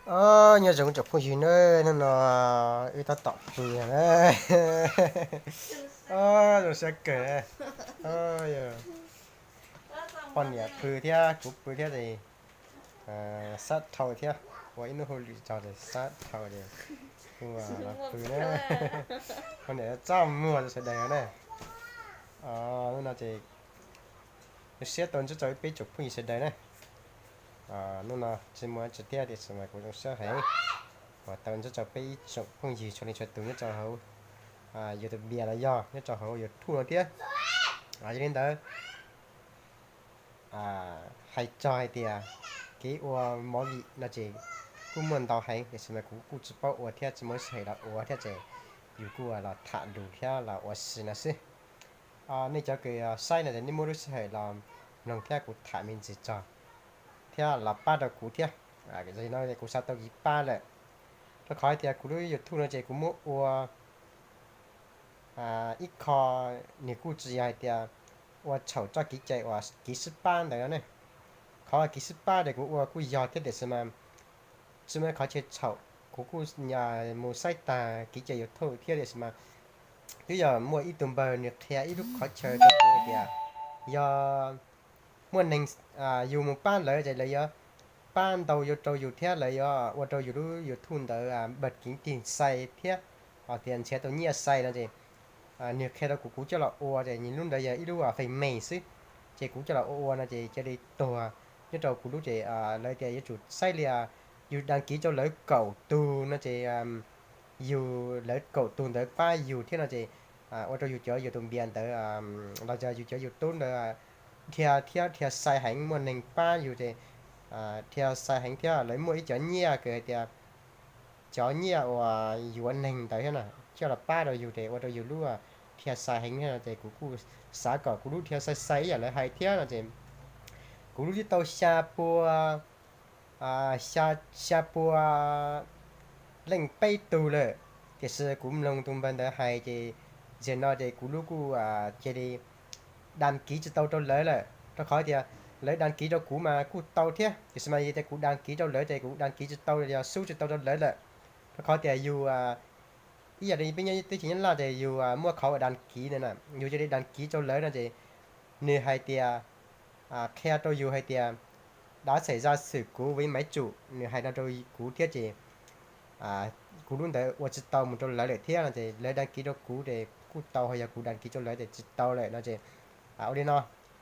Nyob zoo tsoom phooj ywg na, hnub no wb tab tom pw na. Zoo siab kawg. Poj niam pw thiab kuv pw thiab ces sab dhau thiab, ua ib hnub hauj lwm tso ces sab dhau ces kuj los pw na. Poj niam txaj muag rau sawv daws na. Hnub no ces zoo siab tau ntsib rau peb tsoom phooj ywg sawv daws na. Hnub no tsis muaj tsis thiab tiam sis mas kuv zoo siab heev uas tau ntsib rau peb ib tsoom phooj ywg txhua leej txhua tus nyob rau hauv YouTube los yog nyob rau hauv YouTube no thiab. Yog li ntawd, hais txog hais tias kev ua movie no ces kuj muaj ntau heev tiam sis mas kuv kuj tsis paub ua thiab tsis muaj lub sij hawm los ua thiab ces yus kuj los tham lus thiab los ua si no xwb. Nej cov kws saib no ces nej muaj lub sij hawm los mloog thiab kuv tham me ntsis txog thiab los pab rau kuv thiab. Yog li no kuv xav tau kev pab lawm, rau qhov tias kuv lub YouTube no ces kuv muab ua ib qho, nws kuj tsis yog hais tias ua txhaum txoj kev cai uas kev sib pab ntawd ne. Qhov kev sib pab ces kuv ua kuj yog thiab tiam sis mas tsis muaj qhov chaw txhaum, kuv kuj mus saib tag kev cai YouTube thiab tiam sis mas twb yog muaj ib tug npawg nws qhia ib lub qhov chaw rau kuv hais tias yog muaj neeg yus mus pab lawv ces lawv yuav pab ntau yuav rau yus thiab lawv yuav ua rau yus lub YouTube ntawd npaj kev tig xais thiab hos tias nrhiav tau nyiaj xais no ces nws qhia rau kuv, kuv coj los ua ces nws lub ntawd yog ib lub fej me xwb, ces kuv coj los ua ua no ces cia li tuag nyob rau kuv lub ces lawv tias yuav tsum saib li yus đăng ký rau lawv kaum tug no ces yus lawv kaum tug ntawd pab yus thiab no ces ua rau yus cov YouTube npias ntawd los yog yus cov YouTube ntawd dhia thiab dhia xais heev, muaj neeg pab yus ces dhia xais heev thiab lawv muaj ib cov nyiaj kws hais tias cov nyiaj uas yuav neeg ntawd thiab na, coj los pab rau yus ces ua rau yus lub dhia xais heev thiab no ces kuv kuj xav kom kuv lub dhia xais xais ib yam lawv hais thiab no ces kuv lub twb tau xya pua, xya pua leej peb tug lawm, tiam sis kuv mloog tus npawg ntawd hais ces tam sim no ces kuv lub kuj cia li đăng ký tsis tau rau lawv lawm, rau qhov tias lawv đăng ký rau kuv mas kuj tau thiab, tiam sis mas yog tias kuv đăng ký rau lawv ces kuv đăng ký tsis tau, yog sub tsis tau rau lawv lawm, rau qhov tias yus ib yam li peb nyob teb chaws Nyab Laj ces yus muaj qhov uas đăng ký ntawd na, yus cia li đăng ký rau lawv no ces nws hais tias qhia rau yus hais tias đã xảy ra sự cố với máy chủ, nws hais no rau kuv thiab ces kuv lub ntawd ua tsis tau mus rau lawv lawm thiab no ces lawv đăng ký rau kuv ces kuj tau, ho yog kuv đăng ký rau lawv ces tsis tau lawm no ces ua li no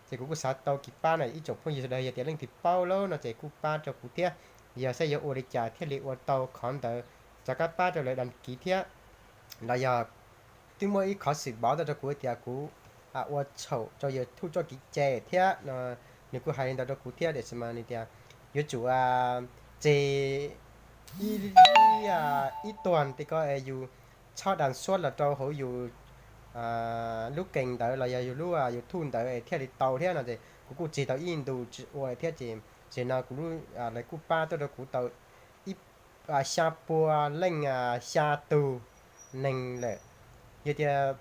ces kuv kuj xav tau kev pab no ib tsoom phooj ywg sawv daws yog tias leej twg paub lawm no ces kuj pab rau kuv thiab, yog saib yuav ua li cas thiaj li ua tau qhov ntawd rov qab pab rau lawv đăng ký thiab, los yog twb muaj ib qhov xwm npov tuaj rau kuv tias kuv ua txhaum rau YouTube txoj kev cai thiab no, nws kuj hais li ntawd rau kuv thiab tiam sis mas nws tias yuav tsum tseg ib, ib tuag tej ko es yus txhob đăng xuất los rau hauv yus lub kênh ntawd los yog yus lub YouTube ntawd thiaj li tau thiab no ces kuv kuj tseg tau ib ntu tsis ua thiab ces tam sim no kuv lub, lawv kuj pab tuaj rau kuv tau ib, xya pua leej xya tug neeg lawm. Yog tias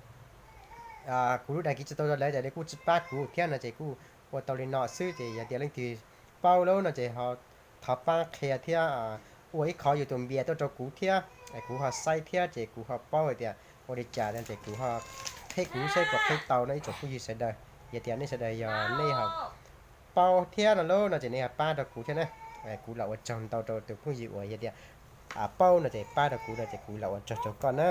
kuv lub đăng ký tsis tau rau lawv ces lawv kuj tsis pab kuv thiab no ces kuj ua tau li no xwb ces yog tias leej twg paub lawm no ces ho thov pab qhia thiab ua ib qhov YouTube npias tuaj rau kuv thiab, kuv ho saib thiab ces kuv ho paub hais tias ua li cas no ces kuv ho qheb kuv lub siab kom qheb tau no ib tsoom phooj ywg sawv daws. Yog tias nej sawv daws yog nej ho paub thiab no lawm no ces nej ho pab rau kuv thiab na. Kuv los ua tsaug ntau rau tus phooj ywg uas yog tias paub no ces pab rau kuv no ces kuv los ua tsaug rau koj na.